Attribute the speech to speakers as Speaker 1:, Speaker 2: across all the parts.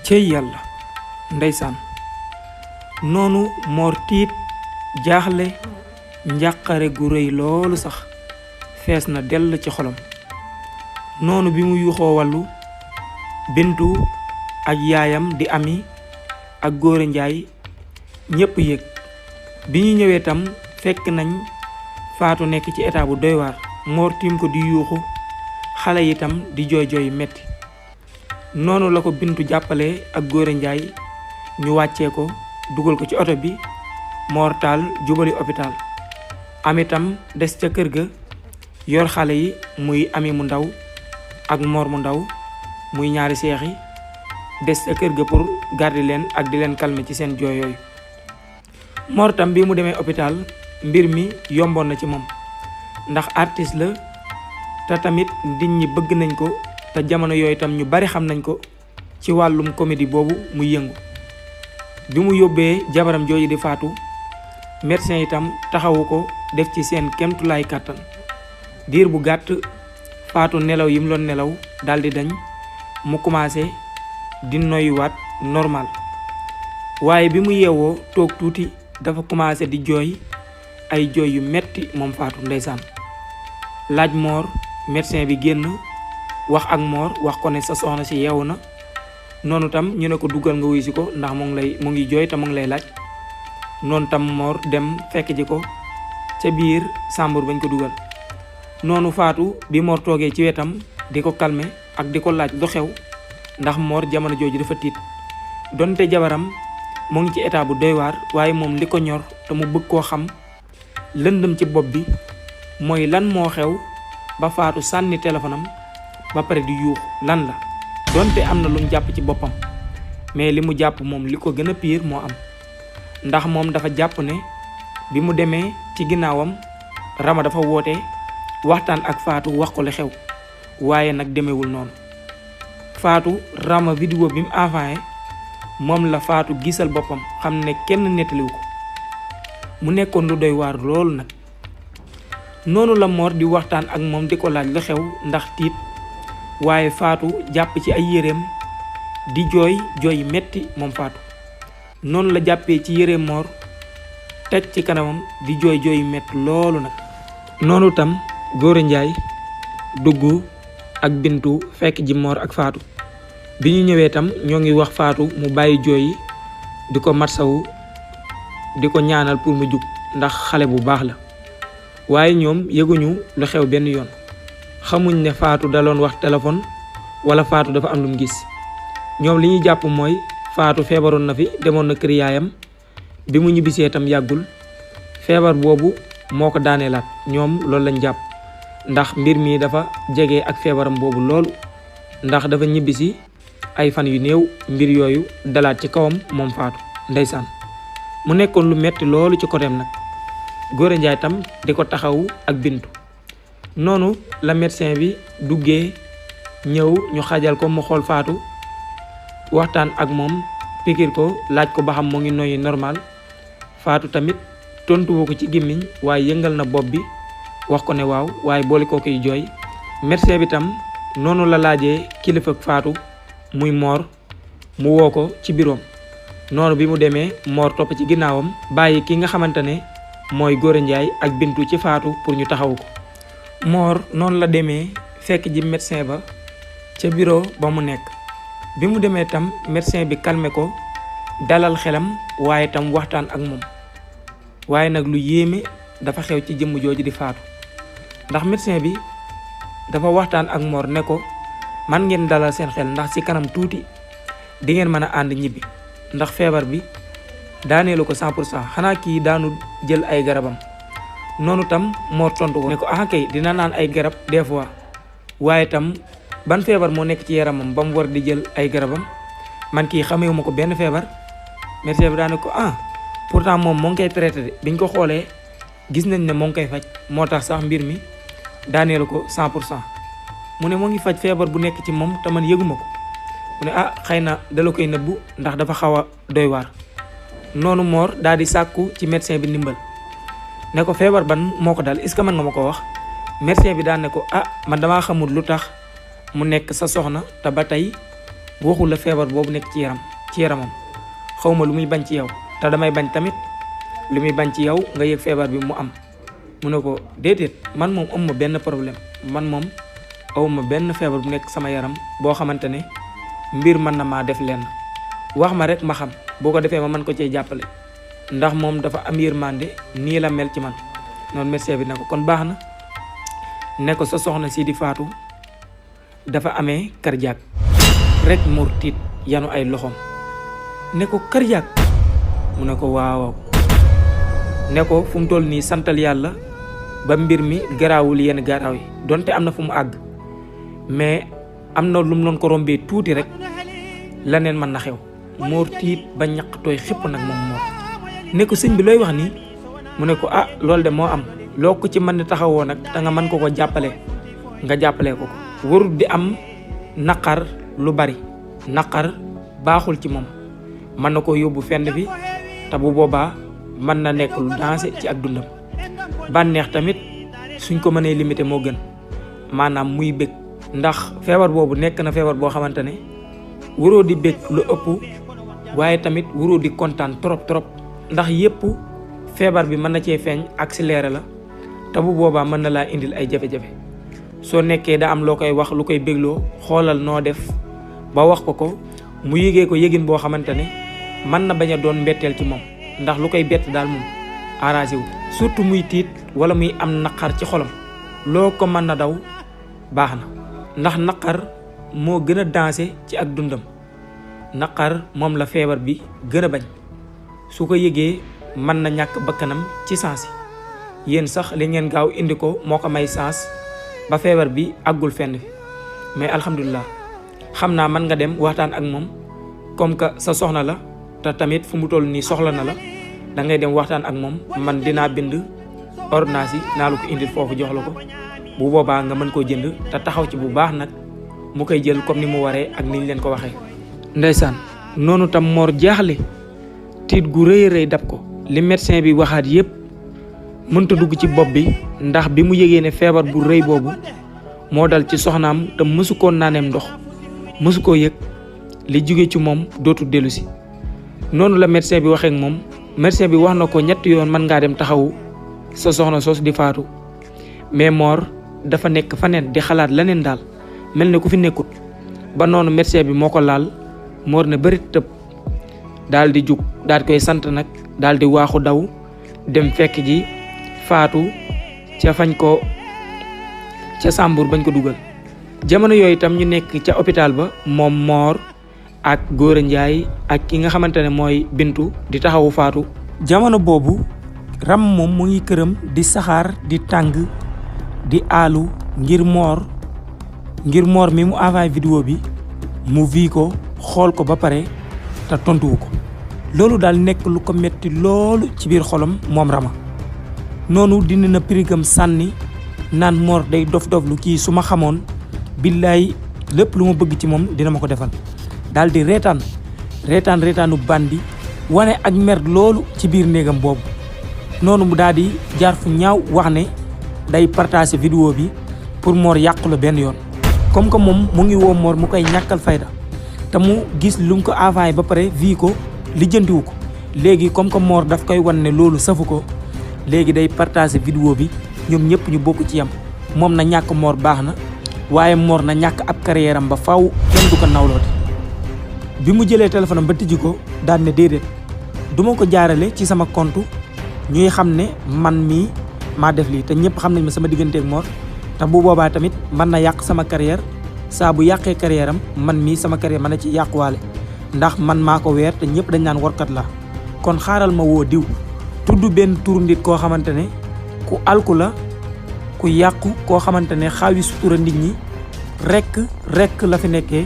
Speaker 1: cey yàlla ndeysaan noonu moor tiit jaaxle njàqare gu rëy loolu sax fees na dell ci xolam. noonu bi mu yuuxoo wàllu bintu ak yaayam di ami ak góora njaay ñépp yéeg bi ñu ñëwee tam fekk nañ faatu nekk ci état bu doy waar. moor tiim ko di yuuxu xale yi tam di jooy jooy metti. noonu la ko bintu jàppale ak góora njaay ñu wàccee ko dugal ko ci oto bi. moor taal jubali hôpital. ami tam des ca kër ga yor xale yi muy ami mu ndaw ak moor mu ndaw muy ñaari seex yi des ca kër ga pour garder leen ak di leen calmer ci seen jooy yooyu. moor tam bi mu demee hôpital mbir mi yomboon na ci moom ndax artiste la te tamit nit ñi bëgg nañ ko te jamono yooyu tam ñu bari xam nañ ko ci wàllum comédie boobu muy yëngu. bi mu yóbbee jabaram jooju di faatu médecin itam taxawu ko def ci seen kemtulaay kàttan. diir bu gàtt faatu nelaw yi mu doon nelaw daldi dañ mu commencé di noyuwaat normal waaye bi mu yeewoo toog tuuti dafa commencé di jooy ay jooy yu metti moom faatu ndeysaan. laaj moor médecin bi génn wax ak moor wax ko ne sa soxna si yeewu na. noonu tam ñu ne ko duggal nga wuy si ko ndax mu ngi jooy te mu ngi lay laaj. noonu tam moor dem fekk ji ko ca biir sàmbur bañ ko dugal. noonu faatu bi moor toogee ci wetam di ko calmer ak di ko laaj lu xew ndax moor jamono jooju dafa tiit. donte jabaram mu ngi ci état bu doy waar waaye moom li ko ñor te mu bëgg koo xam lëndëm ci bopp bi mooy lan moo xew ba faatu sànni téléphone am ba pare di yuux lan la. donte am na lu mu jàpp ci boppam mais li mu jàpp moom li ko gën a pire moo am ndax moom dafa jàpp ne bi mu demee ci ginnaawam Rama dafa woote waxtaan ak faatu wax ko li xew waaye nag demewul noonu. faatu Rama vidéo bi mu envoyé moom la faatu gisal boppam xam ne kenn nettaliwu ko mu nekkoon lu doy waar loolu nag. noonu la moor di waxtaan ak moom di ko laaj lu xew ndax tiit waaye faatu jàpp ci ay yéreem di jooy jooy metti moom faatu. noonu la jàppee ci yére moor teg ci kanamam di jooy jooy metti loolu nag. noonu tam góora njaay dugg ak bintu fekk ji moor ak faatu bi ñu ñëwee tam ñoo ngi wax faatu mu bàyyi jooy yi di ko matsawu di ko ñaanal pour mu jug ndax xale bu baax la waaye ñoom yëguñu lu xew benn yoon. xamuñ ne faatu daloon wax téléphone wala faatu dafa am lu mu gis. ñoom li ñuy jàpp mooy faatu feebaroon na fi demoon na kër yaayam bi mu ñibbisee tam yàggul feebar boobu moo ko daaneelaat ñoom loolu lañ jàpp ndax mbir mi dafa jege ak feebaram boobu loolu ndax dafa ñibbisi ay fan yu néew mbir yooyu dalaat ci kawam moom faatu ndeysaan. mu nekkoon lu metti loolu ci côtéem nag góora njaay tam di ko taxawu ak bintu. noonu la médecin bi duggee ñëw ñu xajal ko mu xool faatu waxtaan ak moom pikir ko laaj ko ba xam mu ngi noyyi normal. faatu tamit tontuwoo ko ci gémmiñ waaye yëngal na bopp bi wax ko ne waaw waaye boole koo koy jooy. médecin bi tam noonu la laajee kilifa faatu muy moor mu woo ko ci biroom. noonu bi mu demee moor topp ci ginnaawam bàyyi ki nga xamante ne mooy góora njaay ak bintu ci faatu pour ñu taxawu ko. moor noonu la demee fekk ji médecin ba ca bureau ba mu nekk. bi mu demee tam médecin bi calmer ko dalal xelam waaye tam waxtaan ak moom waaye nag lu yéeme dafa xew ci jëmm jooju di faatu ndax médecin bi dafa waxtaan ak moor ne ko man ngeen dalal seen xel ndax ci kanam tuuti di ngeen mën a ànd ñibbi ndax feebar bi daaneelu ko 100% xanaa kii daanu jël ay garabam. noonu tam moor tontu ko ne ko ah kay dina naan ay garab des fois waaye tam ban feebar moo nekk ci yaramam ba mu war di jël ay garabam man kii xamewuma ko benn feebar. médecin bi daane ko pourtant moom moo ngi koy traité de biñ ko xoolee gis nañ ne moo ngi koy faj moo tax sax mbir mi daaneelu ko 100%. mu ne moo ngi faj feebar bu nekk ci moom te man yëguma ko mu ne xëy na dala koy nëbbu ndax dafa xaw a doy waar. noonu moor daal di sàkku ci médecin bi ndimbal ne ko feebar ban moo ko dal est-ce que mën nga ma ko wax. médecin bi daan ne ko man damaa xamul lu tax mu nekk sa soxna te ba tey waxul la feebar boobu nekk ci yaramam xawma lu muy bañ ci yow te damay bañ tamit lu muy bañ ci yow nga yëg feebar bi mu am. mu ne ko déedéet man moom amuma benn problème, man moom awma benn feebar bu nekk sama yaram boo xamante ne mbir mën na maa def lenn, wax ma rek ma xam boo ko defee ma mën ko cee jàppale, ndax moom dafa am yërmande nii la mel ci man. noonu médecin bi ne ko kon baax na, ne ko sa soxna si di faatu dafa amee cardiaque rek. Mor tiit yanu ay loxoom ne ko cardiaque, mu ne ko waaw, ne ko fu mu toll nii santal yàlla ba mbir mi garaawul yenn garaaw yi, donte am na fu mu àgg mais am na lu mu doon ko rombee tuuti rek leneen mën na xew. Mor tiit ba ñaq tooy xëpp nag moom Mor ne ko sëñ bi looy wax nii. mu ne ko loolu de moo am, loo ko ci mën ni taxawoo nag te nga mën ko jàppale nga jàppale ko. warul di am naqar lu bari, naqar baaxul ci moom, mën na ko yóbbu fenn bi te bu boobaa mën na nekk lu dansé ci ak dundam. bànneex tamit suñ ko mënee limité moo gën, maanaam muy bëgg, ndax feebar boobu nekk na feebar boo xamante ne waroo di bëgg lu ëpp, waaye tamit waroo di kontaan trop ndax yépp feebar bi mën na cee feeñ accéléré la te bu boobaa mën na laa indil ay jafe-jafe. soo nekkee da am loo koy wax lu koy bégloo, xoolal noo def ba wax ko mu yëgee ko yëgin boo xamante ne mën na bañ a doon mbetteel ci moom, ndax lu koy bett daal moom arrangé wu. surtout muy tiit wala muy am naqar ci xolam, loo ko mën na daw baax na, ndax naqar moo gën a dansé ci ak dundam. naqar moom la feebar bi gën a bañ, su ko yëgee mën na ñàkk bakkanam ci sens yi. yéen sax li ngeen gaaw indi ko moo ko may sens ba feebar bi àggul fenn fi, mais alhamdulilah xam naa mën nga dem waxtaan ak moom comme que sa soxna la te tamit fu mu toll nii soxla na la, da ngay dem waxtaan ak moom. man dinaa bind ordonnance yi naa la ko indil foofu jox la ko, bu boobaa nga mën koo jënd te taxaw ci bu baax nag mu koy jël comme ni mu waree ak niñ leen ko waxee. ndeysaan noonu tam Mor jaaxle, tiit gu rëy dab ko. li médecin bi waxaat yépp mënta dugg ci bopp bi, ndax bi mu yëgee ne feebar bu rëy boobu moo dal ci soxnaam te mësu koo naaneem ndox, mësu koo yëg, li jóge ci moom dootul dellu si. noonu la médecin bi waxee ak moom. médecin bi wax na ko 3 yoon mën ngaa dem taxawu sa soxna soos di faatu, mais Mor dafa nekk faneen di xalaat leneen daal, mel ne ku fi nekkut. ba noonu médecin bi moo ko laal, Mor ne bëri tëb daal di jug, daal di koy sant nag, daal di waaxu daw dem fekk ji faatu ca fañ ko ca Sambour bañ ko dugal. jamono yooyu itam ñu nekk ca hôpital ba, moom Mor ak Góora Njaay ak ki nga xamante ne mooy Bintu di taxawu faatu. jamono boobu Ram moom mu ngi këram di saxaar di tàng di aalu ngir Mor mi mu envoyé vidéo bi mu vi ko xool ko ba pare te tontuwu ko. loolu daal nekk lu ko metti loolu ci biir xolam moom Rama. noonu dina na pirigam sànni naan Mor day dof lu kii su ma xamoon billaay lépp lu ma bëgg ci moom dina ma ko defal. daal di reetaanu bandi wane ak mer loolu ci biir néegam boobu. noonu mu daal di jaar fu ñaaw wax ne day partager vidéo bi pour Mor yàqu la benn yoon. comme que moom mu ngi woo Mor mu koy ñàkkal fayda te mu gis lu mu ko envoyé ba pare vi ko lijjantiwu ko. léegi comme que Mor daf koy wan ne loolu safu ko, léegi day partager vidéo bi ñoom ñëpp ñu bokk ci yam. moom na ñàkk Mor baax na, waaye Mor na ñàkk ab carrière am ba faw kenn du ko nawlooti. bi mu jëlee téléphone am ba tijji ko daan ne déedéet duma ko jaarale ci sama compte ñuy xam ne man mii maa def lii te ñëpp xam nañ ma sama digganteeg Mor, te bu boobaa tamit mën na yàq sama carrière. saa bu yàqee carrière am man mii sama carrière mën na ci yàquwaale, ndax man maa ko weer te ñëpp dañ naan warkat la. kon xaaral ma woo diw, tudd benn tur nit koo xamante ne ku alku la, ku yàqu, koo xamante ne xaawi sutura nit ñi rekk la fi nekkee.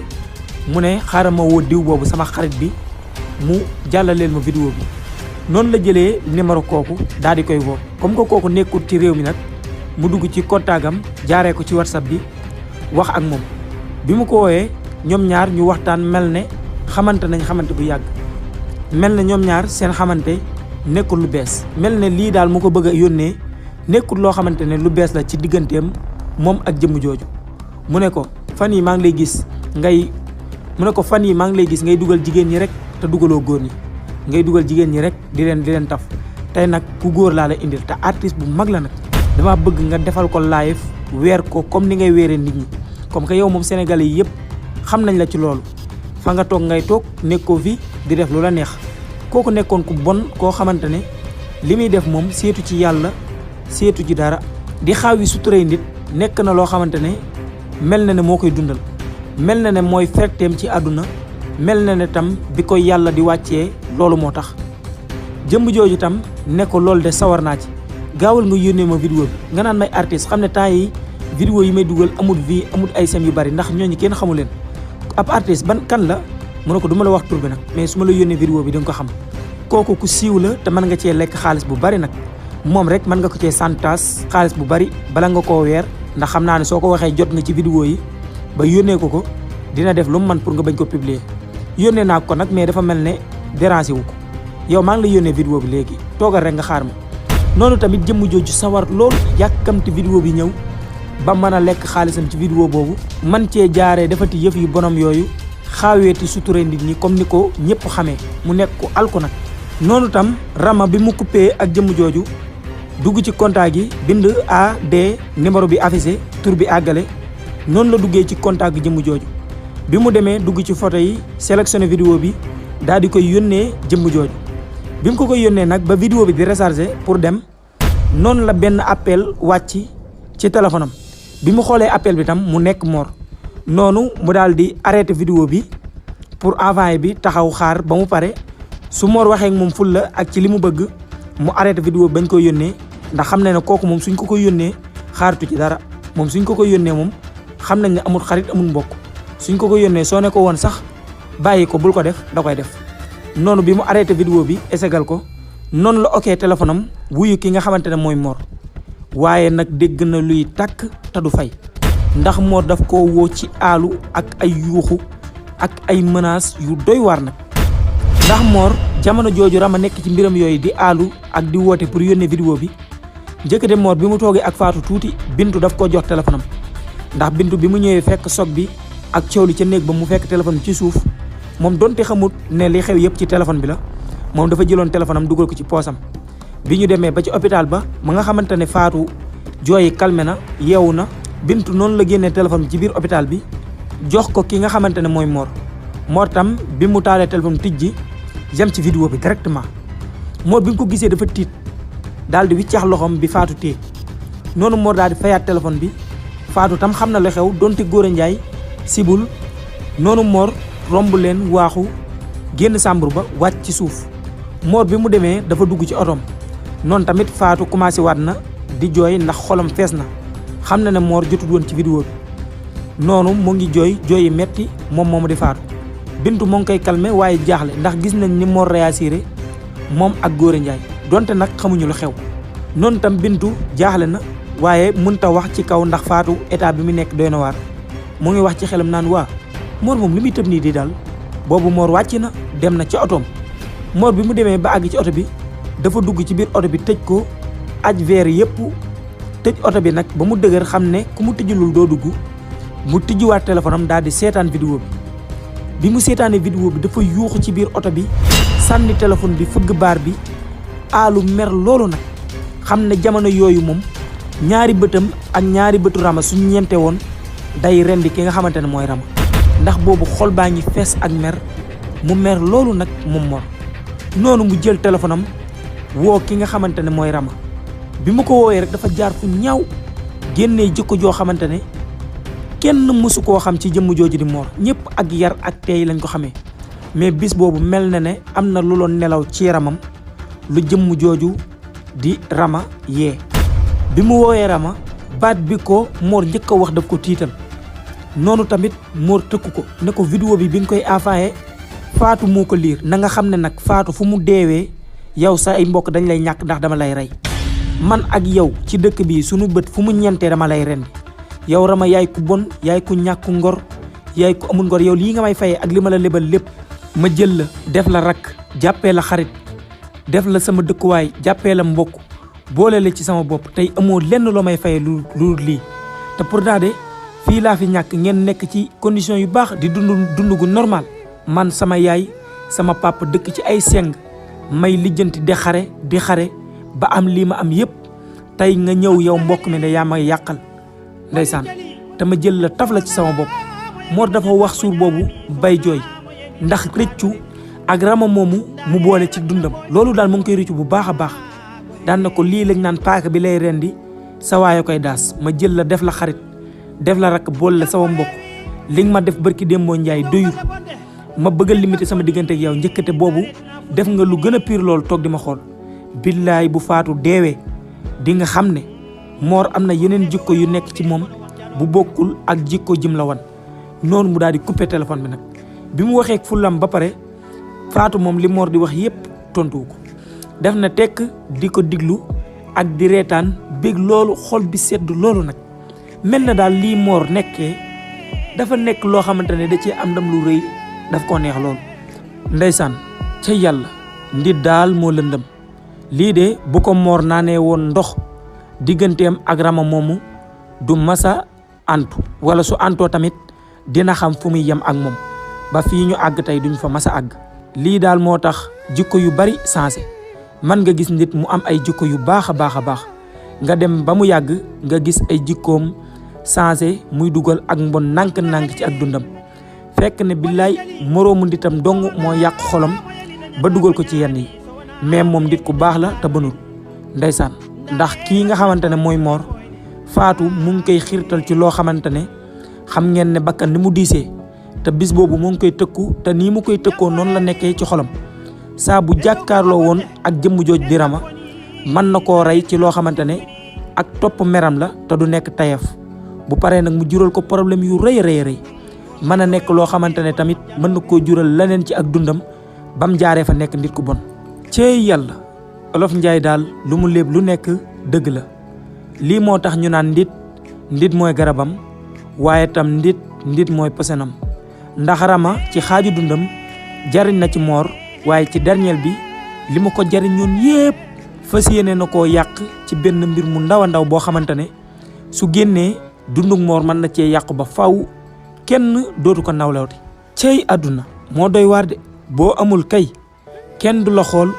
Speaker 1: mu ne xaaral ma woo diw boobu sama xarit bi mu jàllaleel ma vidéo bi. noonu la jëlee numéro kooku daal di koy woo. comme que kooku nekkul ci réew mi nag, mu dugg ci kontaagam jaaree ko ci WhatsApp bi wax ak moom. bi mu ko wooyee ñoom ñaar ñu waxtaan, mel ne xamante bu yàgg, mel ne ñoom ñaar seen xamante nekkul lu bees, mel ne lii daal mu ko bëgg a yónnee nekkul loo xamante ne lu bees la ci digganteem moom ak jëmm jooju. mu ne ko fan yi maa ngi lay gis ngay mu ne ko fan yi maa ngi lay gis ngay dugal jigéen ñi rek te dugaloo góor ñi ngay dugal jigéen ñi rek di leen taf tey nag ku góor laa la indil te artiste bu mag la nag dama bëgg nga defal ko live weer ko comme ni ngay weeree nit ñi comme que yow moom sénégalais yi yëpp xam nañ la ci loolu fa nga toog ngay toog nekkoo fi di def lu la neex kooku nekkoon ku bon koo xamante ne li muy def moom seetu ci yàlla seetu ci dara di xaawi suturay nit nekk na loo xamante ne mel na ne moo koy dundal mel na ne mooy fekteem ci àdduna mel na ne tam bi koy yàlla di wàccee loolu moo tax jëmm jooju tam ne ko loolu de sawar naa ci gaawal nga yónnee ma vidéo bi nga naan may artiste xam ne temps yi vidéo yi may dugal amul vie amul ay sem yu bari ndax ñooñu kenn xamu leen ab artiste ban kan la mu ne ko du ma la wax tur bi nag mais su ma la yónnee vidéo bi di nga ko xam kooku ku siiw la te mën nga cee lekk xaalis bu bari nag moom rek mën nga ko cee santaas xaalis bu bari bala nga koo weer ndax xam naa ne soo ko waxee jot nga ci vidéo yi ba yónnee ko dina def lu mu mën pour nga bañ ko publier yónnee naa ko nag mais dafa mel ne déranger wu ko yow maa ngi lay yónnee vidéo bi léegi toogal rek nga xaar ma noonu tamit jëmm jooju sawar lool yàkkamti vidéo bi ñëw ba mën a lekk xaalisam ci vidéo boobu man cee jaaree defati yëf yu bonam yooyu xaaweeti suturé nit ñi comme ni ko ñëpp xamee mu nekk ko alko nag noonu tam Rama bi mu coupé ak jëmm jooju dugg ci contact gi bind AD numéro bi affiché tur bi àggale noonu la duggee ci contact gi jëmm jooju bi mu demee dugg ci photo yi sélectionné vidéo bi daal di koy yónnee jëmm jooju bi mu ko koy yónnee nag ba vidéo bi di recharger pour dem noonu la benn appel wàcc ci téléphone am bi mu xoolee appel bi tam mu nekk Mor noonu mu daal di arrêté vidéo bi pour envoyer bi taxaw xaar ba mu pare su Mor waxee ak moom ful la ak ci li mu bëgg mu arrêté vidéo bi bañ koy yónnee ndax xam na ne kooku moom suñ ko koy yónnee xaaratu ci dara moom suñ ko koy yónnee moom xam nañ ne amul xarit amul mbokk suñ ko koy yónnee soo ne ko woon sax bàyyi ko bul ko def da koy def noonu bi mu arrêté vidéo bi esegal ko noonu la okkee téléphone am wuyu ki nga xamante ne mooy Mor waaye nag dégg na luy tàkk te du fay ndax Mor daf ko woo ci aalu ak ay yuuxu ak ay menaces yu doy waar nag ndax Mor jamono jooju Rama nekk ci mbiram yooyu di aalu ak di woote pour yónnee vidéo bi njëkkate Mor bi mu toogee ak Fatou tuuti Bintu daf ko jox téléphone am ndax Bintu bi mu ñëwee fekk soog bi ak coow li ca néeg ba mu fekk téléphone bi ci suuf moom donte xamut ne li xew yëpp ci téléphone bi la moom dafa jëloon téléphone am dugal ko ci poosam bi ñu demee ba ci hôpital ba ma nga xamante ne Fatou jooyi calmé na yeewu na Bintu noonu la génnee téléphone bi ci biir hôpital bi jox ko ki nga xamante ne mooy Mor tam bi mu taalee téléphone tijji jëm ci vidéo bi directement Mor bi nga ko gisee dafa tiit daal di wiccax loxoom bi Fatou téye noonu Mor daal di fayaat téléphone bi Fatou tam xam na lu xew donte Gora Ndiaye sibul noonu Mor romb leen waaxu génn chambre ba wàcc ci suuf Mor bi mu demee dafa dugg ci otom noonu tamit Fatou commencé waat na di jooy ndax xolam fees na xam na ne Mor jotut woon ci vidéo bi noonu mu ngi jooy yi metti moom moomu di Fatou Bintu moo ngi koy calmé waaye jaaxle ndax gis nañ ni Mor réagir moom ak Gora Ndiaye donte nag xamuñu lu xew noonu tam Bintu jaaxle na waaye mënta wax ci kaw ndax Fatou état bi mu nekk doy na waar mu ngi wax ci xelam naan waa Mor moom li muy tëb nii di daal boobu Mor wàcc na dem na ci otoom Mor bi mu demee ba àgg ci oto bi dafa dugg ci biir oto bi tëj ko aj verre yëpp tëj oto bi nag ba mu dëgër xam ne ku mu tëjulul doo dugg mu tijjiwaat téléphone am daal di seetaan vidéo bi mu seetaanee vidéo bi dafa yuuxu ci biir oto bi sànni téléphone bi fëgg baar bi aalu mer loolu nag xam ne jamono yooyu moom ñaari bëtam ak ñaari bëtu Rama suñ ñeente woon day rendi ki nga xamante ne mooy Rama ndax boobu xol baa ngi fees ak mer mu mer loolu nag moom Mor noonu mu jël téléphone am woo ki nga xamante ne mooy Rama bi mu ko woowee rek dafa jaar fu ñaaw génnee jikko joo xamante ne kenn mësu koo xam ci jëmm jooju di Mor ñëpp ak yar ak teey lañ ko xamee mais bis boobu mel na ne am na lu loon nelaw ci yaramam lu jëmm jooju di Rama yee bi mu woowee Rama baat bi ko Mor njëkk a wax daf ko tiital noonu tamit Mor tëkku ko ne ko vidéo bi nga koy envoyé Fatou moo ko liir na nga xam ne nag Fatou fu mu deewee yow sa ay mbokk dañ lay ñàkk ndax dama lay rey man ak yow ci dëkk bi sunu bët fu mu ñeentee dama lay rendi yow Rama yaay ku bon yaay ku ñàkku ngor yaay ku amul ngor yow lii nga may fayee ak li ma la lebal lépp ma jël la def la rakk jàppee la xarit def la sama dëkkuwaay jàppee la mbokk boole la ci sama bopp tey amoo lenn loo may fayee lu lii te pourtant de fii laa fi ñàkk ngeen nekk ci condition yu baax di dund gu normal man sama yaay sama papa dëkk ci ay seng may lijjanti di xare ba am lii ma am yépp tey nga ñëw yow mbokk mi ne yaa may yàqal ndeysaan te ma jël la taf la ci sama bopp. Mor dafa wax suur boobu bay jooy ndax rëccu ak Rama moomu mu boole ci dundam loolu daal mu ngi koy rëccu bu baax a baax daan na ko lii lañ naan paaka bi lay rendi sa waaye koy daas ma jël la def la xarit def la rakk boole la sama mbokk li nga ma def barki Dembo Njaay doyul ma bëgg a limité sama diggante ak yow njëkkate boobu def nga lu gën a pire loolu toog di ma xool billaay bu faatu deewee di nga xam ne Mor am na yeneen jikko yu nekk ci moom bu bokkul ak jikko jim la wan noonu mu daal di coupé téléphone bi nag bi mu waxee fulam ba pare faatu moom li Mor di wax yépp tontuwu ko def na tekk di ko diglu ak di reetaan bég loolu xol bi sedd loolu nag mel na daal lii Mor nekkee dafa nekk loo xamante ne da cee am ndam lu rëy daf koo neex loolu ndeysaan ca yàlla ndi daal moo lëndëm lii de bu ko Mor naanee woon ndox digganteem ak Rama moomu du masa antu wala su antoo tamit dina xam fu muy yem ak moom ba fii ñu àgg tey duñ fa masa àgg lii daal moo tax jikko yu bari changé man nga gis nit mu am ay jikko yu baax a baax nga dem ba mu yàgg nga gis ay jikkoom changé muy dugal ak mbon nànk-nànk ci ak dundam fekk ne billaay moroomu nditam dong moo yàq xolam ba dugal ko ci yenn yi mais moom nit ku baax la te bënul ndeysaan ndax kii nga xamante ne mooy Mor faatu mu ngi koy xiirtal ci loo xamante ne xam ngeen ne bakkan ni mu diisee te bis boobu mu ngi koy tëkku te nii mu koy tëkkoo noonu la nekkee ci xolam saa bu jàkkaarloo woon ak jëmm jooj di Rama mën na koo rey ci loo xamante ne ak topp meram la te du nekk tayef bu paree nag mu jural ko problème yu rëy mën a nekk loo xamante ne tamit mën na koo jural leneen ci ak dundam bam jaaree fa nekk nit ku bon cey yàlla Olof Njaay daal lu mu léeb lu nekk dëgg la lii moo tax ñu naan ndit mooy garabam waaye tam ndit mooy posenam ndax Rama ci xaaju dundam jariñ na ci Mor waaye ci dernier bi li ma ko jariñoon yépp fas yéene na koo yàq ci benn mbir mu ndaw a ndaw boo xamante ne su génnee dundug Mor mën na cee yàqu ba faw kenn dootu ko nawlawti cey àdduna moo doy waar de boo amul kay kenn du la xool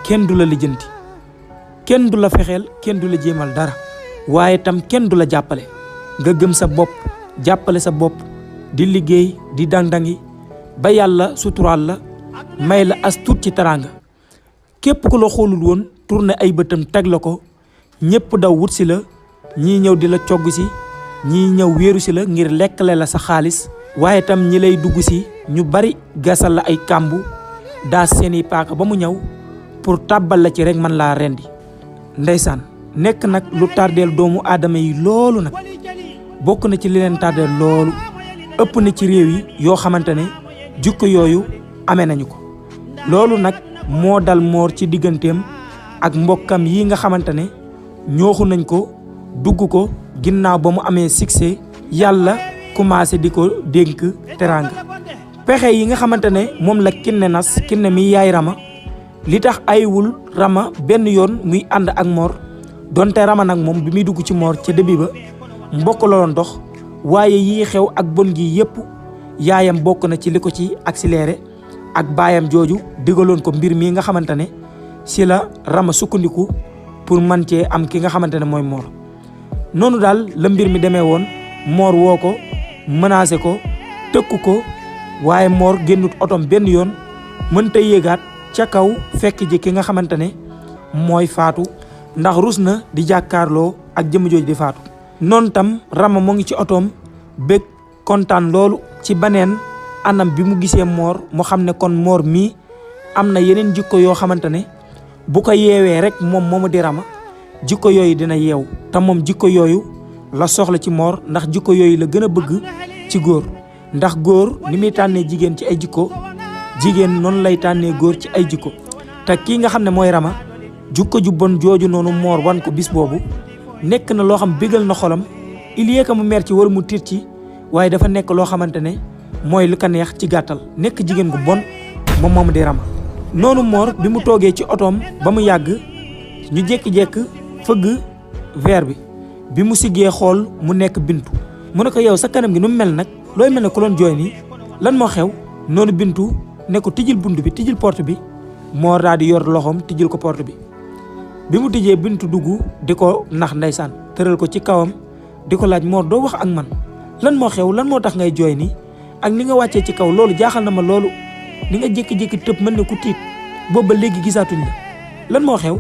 Speaker 1: kenn du la lijjanti kenn du la fexeel kenn du la jéemal dara waaye tam kenn du la jàppale nga gëm sa bopp jàppale sa bopp di liggéey di dang-dangi ba yàlla suturaal la may la as tuut ci teraanga képp ku la xoolul woon tourné ay bëtam teg la ko ñépp daw wut si la ñii ñëw di la cogg si ñii ñëw wéeru si la ngir lekkale la sa xaalis waaye tam ñi lay dugg si ñu bari gasal la ay kàmbu daas seeni paaka ba mu ñëw pour tàbbal la ci rek man laa rendi ndeysaan nekk nag lu tardeel doomu aadama yi loolu nag bokk na ci li leen tardeel loolu ëpp na ci réew yi yoo xamante ne jukko yooyu amee nañu ko loolu nag moo dal Mor ci digganteem ak mbokkam yi nga xamante ne ñooxu nañ ko dugg ko ginnaaw ba mu amee succès yàlla commencé di ko dénk teraanga pexe yi nga xamante ne moom la Kiné nas Kiné mi yaay Rama li tax ayiwul Rama benn yoon muy ànd ak Mor donte Rama nag moom bi muy dugg ci Mor ca début ba mbokk la doon dox waaye yii xew ak bon gi yépp yaayam bokk na ci li ko ci accéléré ak baayam jooju digaloon ko mbir mi nga xamante ne si la Rama sukkandiku pour man cee am ki nga xamante ne mooy Mor noonu daal la mbir mi demee woon Mor woo ko menacé ko tëkku ko waaye Mor génnut otom benn yoon mënta yéegaat ca kaw fekk ji ki nga xamante ne mooy faatu ndax rus na di jàkkaarloo ak jëmm jooju di faatu noonu tam Rama mu ngi ci otoom bég kontaan loolu ci baneen anam bi mu gisee Mor mu xam ne kon Mor mii am na yeneen jikko yoo xamante ne bu ko yeewee rek moom moomu di Rama jikko yooyu dina yeew te moom jikko yooyu la soxla ci Mor ndax jikko yooyu la gën a bëgg ci góor ndax góor ni muy tànnee jigéen ci ay jikko jigéen noonu lay tànnee góor ci ay jikko te kii nga xam ne mooy Rama jikko ju bon jooju noonu Mor wan ko bis boobu nekk na loo xam bégal na xolam il y a que mu mer ci wala mu tiit ci waaye dafa nekk loo xamante ne mooy lu ko neex ci gàttal nekk jigéen gu bon moom moomu di Rama noonu Mor bi mu toogee ci otoom ba mu yàgg ñu jékki-jékki fëgg verre bi mu siggee xool mu nekk Bintu mu ne ko yow sa kanam gi nu mel nag looy mel ne ku doon jooy nii lan moo xew. noonu Bintu ne ko tijjil bunt bi tijjil porte bi. Mor daal di yor loxoom tijjil ko porte bi mu tijjee Bintu dugg di ko nax ndeysaan tëral ko ci kawam di ko laaj Mor doo wax ak man lan moo xew lan moo tax ngay jooy nii ak ni nga wàccee ci kaw loolu jaaxal na ma loolu ni nga jékki-jékki tëb mën ne ku tiit boobu ba léegi gisaatuñ la lan moo xew.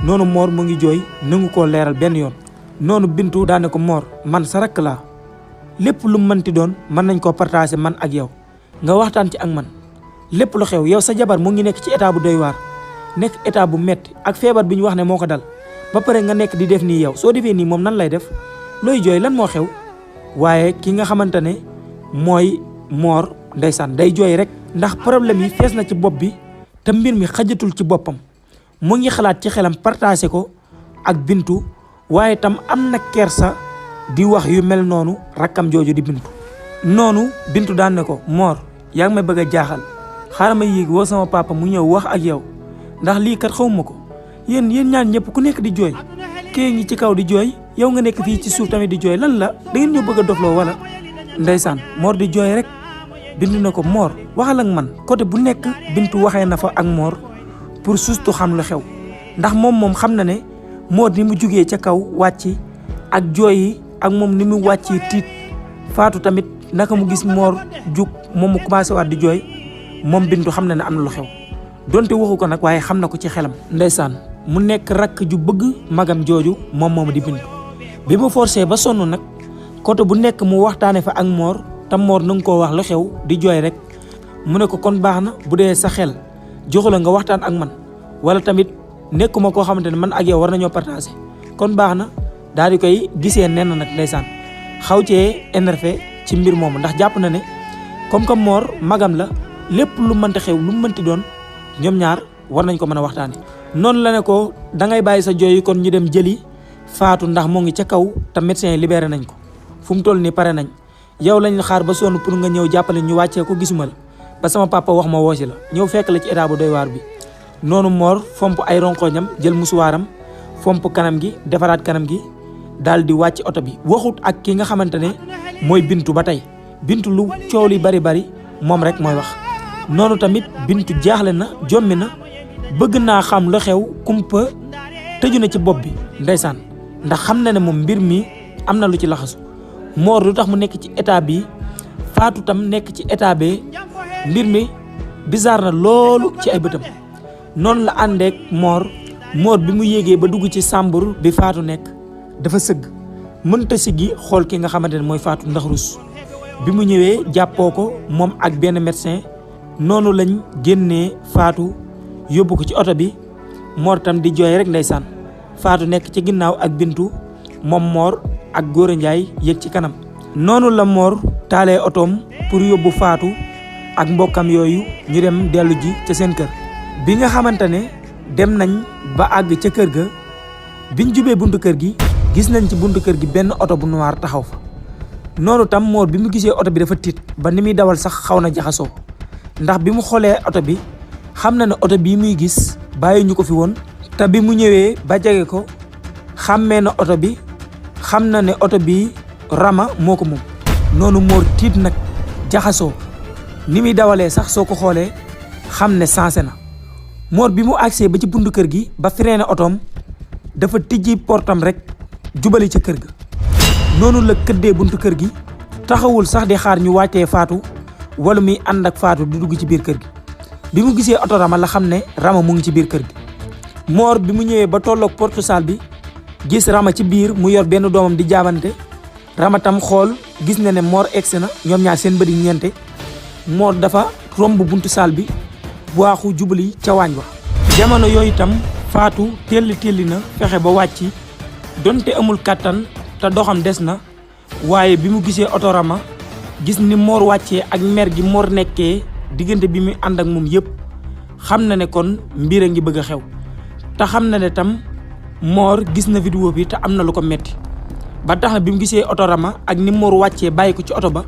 Speaker 1: noonu Mor mu ngi jooy nangu koo leeral benn yoon. noonu Bintu daane ko Mor man sa rakk laa lépp lu mu mënti doon mën nañ koo partager man ak yow nga waxtaan ci ak man lépp lu xew yow sa jabar mu ngi nekk ci état bu doy waar nekk état bu metti ak feebar bi ñu wax ne moo ko dal ba pare nga nekk di def nii yow soo defee nii moom nan lay def looy jooy lan moo xew. waaye ki nga xamante ne mooy Mor ndeysaan day jooy rek ndax problème yi fees na ci bopp bi te mbir mi xajatul ci boppam mu ngi xalaat ci xelam partager ko ak Bintu waaye tam am na kersa di wax yu mel noonu rakkam jooju di Bintu. noonu Bintu daan ne ko Mor yaa ngi may bëgg a jaaxal xaaral ma yéeg woo sama papa mu ñëw wax ak yow ndax lii kat xawma ko yéen ñaan ñëpp ku nekk di jooy kii ngi ci kaw di jooy yow nga nekk fii ci suuf tamit di jooy lan la da ngeen ñoo bëgg a dofloo wala. ndeysaan Mor di jooy rek Bintu na ko Mor waxal ak man côté bu nekk Bintu waxee na fa ak Mor pour sustu xam lu xew ndax moom xam na ne Mor ni mu jugee ca kaw wàcc ak jooy yi ak moom ni mu wàccee tiit Fatou tamit naka mu gis Mor jug moom mu commencé waat di jooy moom Bintu xam na ne am na lu xew donte waxu ko nag waaye xam na ko ci xelam. ndeysaan mu nekk rakk ju bëgg magam jooju moom di Bintu bi mu forcé ba sonn nag côté bu nekk mu waxtaane fa ak Mor tam Mor na nga koo wax lu xew di jooy rek mu ne ko kon baax na bu dee sa xel joxu la nga waxtaan ak man wala tamit nekkuma koo xamante ne man ak yow war nañoo partager kon baax na daal di koy gisee nen nag ndeysaan xaw cee énervé ci mbir moomu ndax jàpp na ne comme que Mor magam la lépp lu mënti xew lu mënti doon ñoom ñaar war nañ ko mën a waxtaane noonu la ne ko dangay bàyyi sa jooy kon ñu dem jëli Fatou ndax moo ngi ca kaw te médecin yi libéré nañ ko fu mu toll nii pare nañ yow lañ xaar ba sonn pour nga ñëw jàppale ñu wàccee ko gisuma la ba sama papa wax ma woosi la ñëw fekk la ci état bu doy waar bi. noonu Mor fomp ay ronkoñam jël musuwaaram fomp kanam gi defaraat kanam gi daal di wàcc oto bi waxut ak ki nga xamante ne mooy Bintu ba tey Bintu lu coow li bari moom rek mooy wax. noonu tamit Bintu jaaxle na jommi na bëgg naa xam lu xew kumpa tëju na ci bopp bi ndeysaan ndax xam na ne moom mbir mi am na lu ci laxasu Mor lu tax mu nekk ci état bi Fatou tam nekk ci état bi mbir mi bizarre na loolu ci ay bëtam. noonu la àndeek Mor bi mu yéegee ba dugg ci chambre bi Fatou nekk dafa sëgg mënta siggi xool ki nga xamante ne mooy Fatou ndax rus bi mu ñëwee jàppoo ko moom ak benn médecin noonu lañ génnee Fatou yóbbu ko ci oto bi Mor tam di jooy rek ndeysaan Fatou nekk ci ginnaaw ak Bintu moom Mor ak Gora Ndiaye yëg ci kanam. noonu la Mor taalee otoom pour yóbbu Fatou ak mbokkam yooyu ñu dem dellu ji ca seen kër. bi nga xamante ne dem nañ ba àgg ca kër ga biñ jubee buntu kër gi gis nañ ci buntu kër gi benn oto bu noir taxaw fa noonu tam Mor bi mu gisee oto bi dafa tiit ba ni muy dawal sax xaw na jaxasoo ndax bi mu xoolee oto bi xam na ne oto bii muy gis bàyyi ñu ko fi woon te bi mu ñëwee ba jege ko xàmmee na oto bi xam na ne oto bi Rama moo ko moom. noonu Mor tiit nag jaxasoo ni muy dawalee sax soo ko xoolee xam ne sensé na. Mor bi mu agsee ba ci buntu kër gi ba freiné otoom dafa tijji portam rek jubali ca kër ga noonu la këddee buntu kër gi taxawul sax di xaar ñu wàccee Fatou wala muy ànd ak Fatou di dugg ci biir kër gi bi mu gisee oto Rama la xam ne Rama mu ngi ci biir kër gi. Mor bi mu ñëwee ba tolloog porte salle bi gis Rama ci biir mu yor benn doomam di jaabante Rama tam xool gis na ne Mor egsi na ñoom ñaar seen bëri ñeente Mor dafa romb buntu salle bi waaxu jubali ca waañ wa. jamono yooyu itam Fatou telli na fexe ba wàcc donte amul kàttan te doxam des na waaye bi mu gisee oto Rama gis ni Mor wàccee ak mer gi Mor nekkee diggante bi muy ànd ak moom yëpp xam na ne kon mbir a ngi bëgg a xew te xam na ne tam Mor gis na vidéo bi te am na lu ko metti ba tax na bi mu gisee oto Rama ak ni Mor wàccee bàyyi ko ci oto ba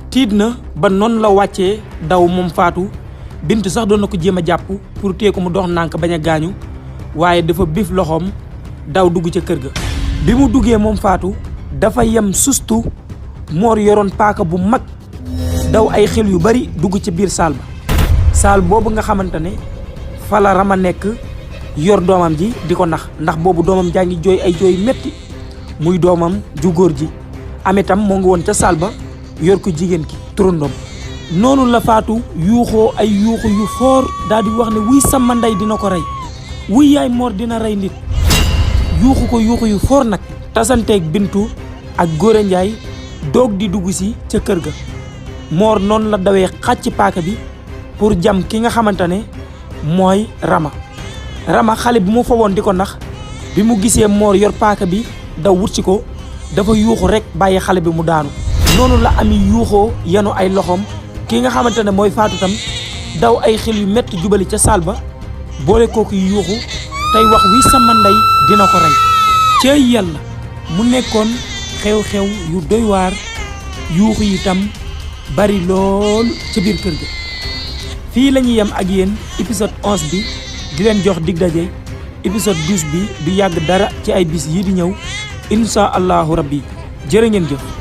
Speaker 1: tiit na ba noonu la wàccee daw moom Fatou. Bintu sax doon na ko jéem a jàpp pour téye ko mu dox nànk bañ a gaañu waaye dafa bif loxoom daw dugg ca kër ga. bi mu duggee moom Fatou dafa yem sustu Mor yoroon paaka bu mag daw ay xel yu bari dugg ci biir saal ba saal boobu nga xamante ne fa la Rama nekk yor doomam ji di ko nax ndax boobu doomam jaa ngi jooy ay jooy metti muy doomam ju góor ji Amitam moo ngi woon ca saal ba yor ko jigéen ki turandoom noonu la Faatu yuuxoo ay yuuxu yu foor daal di wax ne wuy sama ndey dina ko rey wuy yaay Mor dina rey nit yuuxu ko yuuxu yu foor nag tasanteeg Bintu ak Góora Njaay doog di dugg si ca kër ga Mor noonu la dawee xàcc paaka bi pour jam ki nga xamante ne mooy Rama xale bi mu fa woon di ko nax bi mu gisee Mor yor paaka bi daw wut si ko dafa yuuxu rek bàyyi xale bi mu daanu noonu la Ami yuuxoo yanu ay loxoom ki nga xamante ne mooy Faatu tam daw ay xel yu metti jubali ca saal ba boole kooku yuuxu tey wax wi sama ndey dina ko rey cey yàlla mu nekkoon xew-xew yu doy waar yuuxu yi tam bari lool ca biir kër ga fii la ñuy yem ak yéen épisode 11 bi di leen jox dig daje épisode 12 bi du yàgg dara ci ay bis yi di ñëw insha allahu rabbi jërë ngeen jëf